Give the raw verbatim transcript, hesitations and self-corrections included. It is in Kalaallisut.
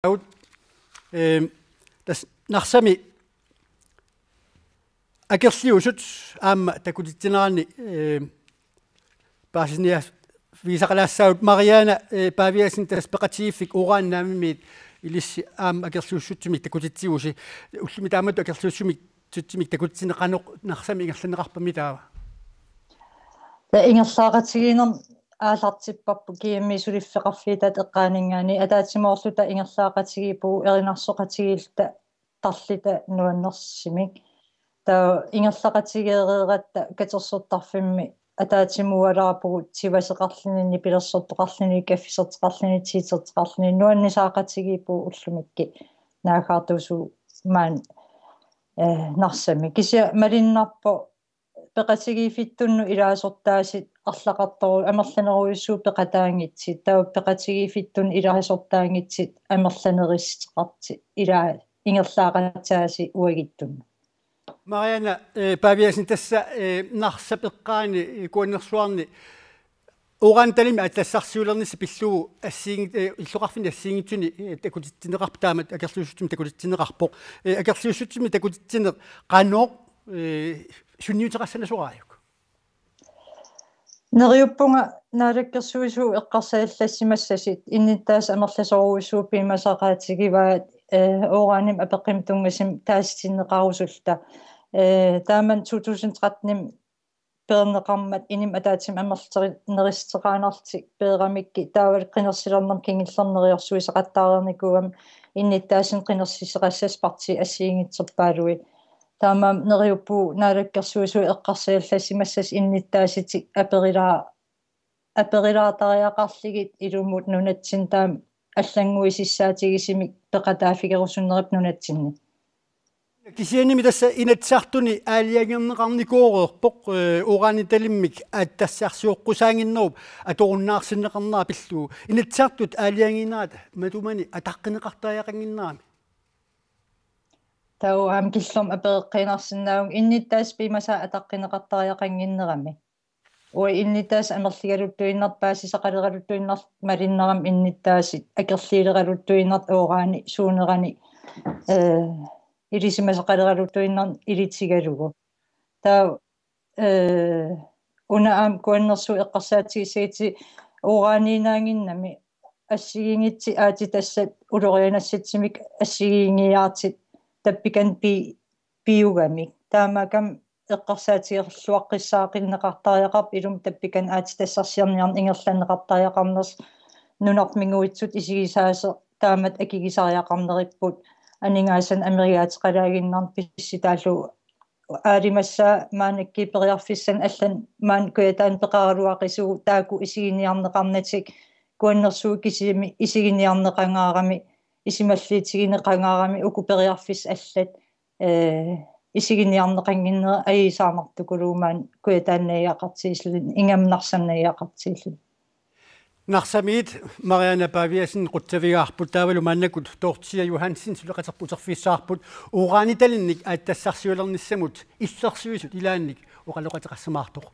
Aut, eh, tassa Narsami akerliusut aamma takutitsinerani, eh, paasiniaaffigisaqalaassaagut. Mariana, eh, Paviasen, tassa peqatigiiffik Uran Naamimiit ilissi aamma akerliussutsimik takutitsivusi. Ullumi taamatut akerliussutsimik sutsimik takutitsinneq qanoq Narsami ingerlanneqarpami taava? Taava ingerlaaqatigiinnermi aallartipparput G M-i suliffeqarfiutaat eqqaaninngaanniit. Ataatsimoorluta ingerlaaqatigiippugut erinarsoqatigiilluta tarluta nuannersimik. Taava ingerlaqatigeereeratta katersortarfimmi ataatsimuugaluarpugut tivaseqarluni, nipilersortoqarluni, kaffiserteqarluni, tiiterteqarluni, nuannisaaqatigiippugut ullumikkut naaggaartuusugut maani, eh, Narsami. Kisianni malunnarpoq peqatigiiffittunnut ilaasortaasut arlaqartoru-, amerlanerujussuit peqataanngitsut, taava peqatigiiffittunnut ilaasortaanngitsut amerlaneruseqartut ilaa ingerlaaqataasut uaguttunnut. Mariana, eh, Paviasen, tassa, eh, Narsap eqqaani, eh, Kuannersuarni Uranitalimmi aatsitassarsiulernissaq pillugu assigiinngit-, eh, illoqarfinni assigiinngitsuni, eh, takutitsinneqarpoq, taamatut akerliussutsimik takutitsinneqarpoq. Eh, akerliussutsimik takutitsineq qanoq, eh, sunniuteqassanasoraajuk? Neriuppunga naalakkersuisut eqqarsaallassimassasut innuttaasut amerlasoorujussuit piumasaqaatigivaat, eh, uranimik apeqqumik tunngasumik taasitinneqarusulluta. Eh, taamani to tusind tretten-imi peerneqarmat inuk ataatsimoorluni amerlaneruseqaannarlutik peeramikkit taavalu qinersilernermi kingullermi neriorsuisoqattaareernikuugami innuttaasunik qinersisseqassasoq partiit assigiinngitsorpaaluit. Taamaammat neriuppugut naalakkersuisut eqqarsaallassimassasut innuttaasutik aperilaa-, aperulaartariaqarlugit ilumut nunatsinni taama allannguisussaatigisumik peqataaffigerusunnerup nunatsinni. Kisiannimi tassa Inatsisartuni aalajangerneqarnikooreerpoq, eh, uranitalimmik aatsitassarsiorusaaginnerup atorunnaarsinneqarnera pillugu. Inatsisartut aalajangiinnerata matumani ataqqineqartariaqannginnerami? Taava aamma killormut apereqqinarsinnaavunga innuttaasut piumasaat ataqqineqartariaqannginnerami. Uagut innuttaasut amerligaluttuinnartut paasisaqaleraluttuinnartut malunnarami innuttaasut akerliuleraluttuinnartut urani suunerani, eh, ilisimasaqaleraluttuinnarneq ilutigalugu. Taava, eh, una aamma Kuannersuup eqqarsaatigissagutsigu uraniinnaannginnami assigiinngitsut aatsitassat ulorianassatsimik assigiinngiiaartut tappikani pi-, piugamik. Taamaakkami eqqarsaatigerluaqqissaaqinneqartariaqarpoq ilumut tappikani aatsitassarsiorniarneq ingerlanneqartariaqarnersoq nunarput minguitsutut isigisaasoq taamatut akigisariaqarneripput aningaasanik amigaataateqalaaginnarneq pissutaallugu aalimassaa maannakkut periarfissanik allanut maani Kujataani peqaraluaqisugut taakku isiginiarneqarnatik Kuannersuup kisimi isiginiarneqangaarami isumalluutigineqangaarami uku periarfissat allat, eh, isiginiarneqannginnerat ajuusaarnartukuluuvoq maani Kujataani najugaqartilluni ingammik Narsami najugaqartilluni. Narsamiit Mariana Paviasen qutsavigaarput taavalu maannakkut Dorthea Johansen suleqaterput uterfissaarput uranitalinnik aatsitassarsiulernissamut illersuisut ilaannik oqaloqateqassamaartoq.